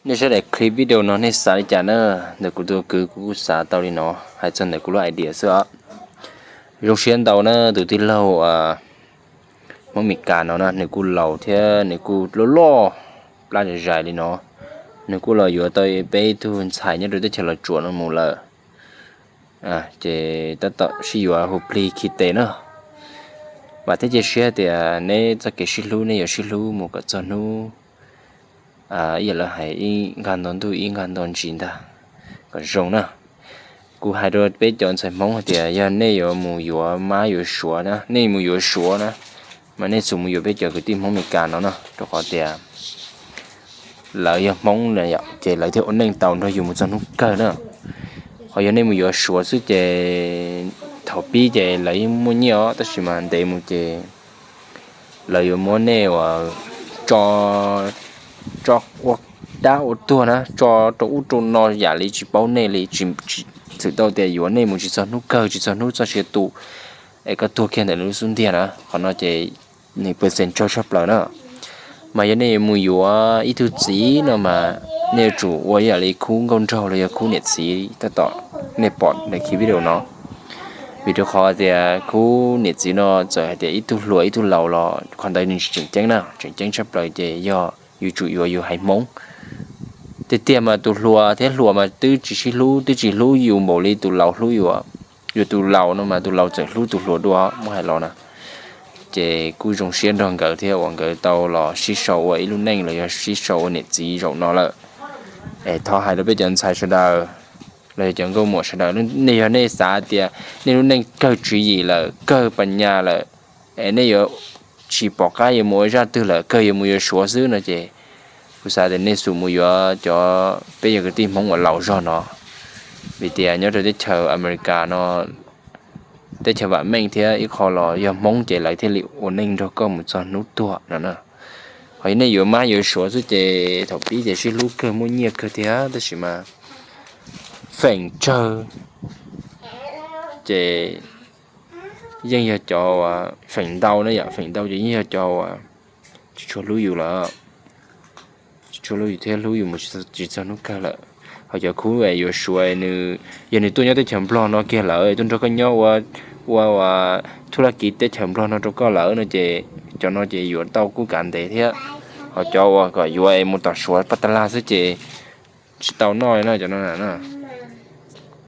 Nej saib daim clip video no nej xav li cas na? Ntawm kuv tus kwv kuv kuj xav tau li no, hais txog ntawm kuv lub idea xwb os. Zoo siab ntau na tus tij laug Hmoob Mes Kas no na, nws kuj laus thiab nws kuj loj loj plab zais li no, nws kuj los yuav tau peb ib tug ntxhais nyob rau teb chaws Los Tsuas no mus lawm. Ces tab tom sib yuav hu plig khi tes na. Vam thiab cia siab tias neb txoj kev sib hlub nej yuav sib hlub mus kom txog hnub ib yam lawv hais ib nkag nto ntuj ib nkag nto ntsis ntag kom zoo na. Kuv hais rau peb cov ntxhais Hmoob hais tias yog nej yuav mus yuav mab yuav suav na, nej mus yuav suav na, mas nej xub mus yuav peb cov kwv tij Hmoob Mes Kas no na, rau qhov tias lawv yog Hmoob na yom, ces lawv thiaj ua neej tau nrog yus mus txog hnub kawg na. Ho yog nej mus yuav suav xwb ces thaum pib ces lawv yeej muaj nyiaj os, tab sis mas ntev mus ces lawv yuav muab nej uas tso, tso ua dab ua tuag na, tso rau ub rau no yam li tsis paub nej li, tsis txwm tau tias yuav nej mus tsis txog hnub kawg, tsis txog hnub txoj sia tu, es koj tuag kiag ntawm lub xub ntiag na. Qhov no ces nws pes xees tsawg tshaj plaws na. Mas yog nej yuav mus yuav ib tug txiv no mas nej yuav tsum ua ib yam li khub nkauj nraug los yog khub niam txiv tab tom nej pom daim clip video no. Vim rau qhov tias khub niam txiv no txawm hais tias ib tug hluas ib tug laus los qhov ntawd nws tsis tseem ceeb na, tseem ceeb tshaj plaws ces yog yus tsum yuav yus haiv Hmoob. Tiag tiag mas tus hluas thiab hluas mas twb tsis sib hlub, twb tsis hlub yus npaum li tus laus hlub yus. Yus tus laus no mas tus laus txawm hlub tus hluas dua, muab hais los na. Ces kuj zoo siab nrog nkawd thiab uas nkawd tau los sib sau ua ib lub neej los yog sib sau ua niam txiv zaum no lawm. Es thov hais rau peb cov ntxhais sawv daws los yog cov nkauj muam sawv daws, nej yog nej xav tias nej lub neej kawg tswv yim lawm, kawg pas nyas lawm, es nej yuav tsis pom qab yuav mus ua zaj twg lawm, kawg yuav mus yuav suav xwb no ces kuv xav tias nej xub mus yuav cov peb yog kwv tij Hmoob uas laus zog no. Vim tias nyob rau teb chaws Amelikas no, teb chaws vam meej thiab ib qho los yog Hmoob ces lawv thiaj li ua neej nrog koj mus txog hnub tuag no na. Ho yog nej yuav mab yuav suav xwb ces thaum pib ces sib hlub kawg muaj nyiaj kawg thiab, tab sis mas feem tsawg ces yeej yog cov uas feem ntau na yom, feem ntau ces yeej yog cov uas tsis tshua hlub yus lawm, tsis tshua hlub yus thiab hlub yus mus tsis txog hnub kawg lawm. Ho cov khub yuav suav, yog nws tuaj nyob teb chaws Nplog no kiag lawm, tuaj nrog koj nyob ua, ua, ua thub laj kiv teb chaws Nplog no rau koj lawm no ces cov no ces yuav tau kuj kav ntev thiab. Ho cov uas kom yuav es mus tom suav paj tas lag xwb ces tsis tau noj li no cov no na.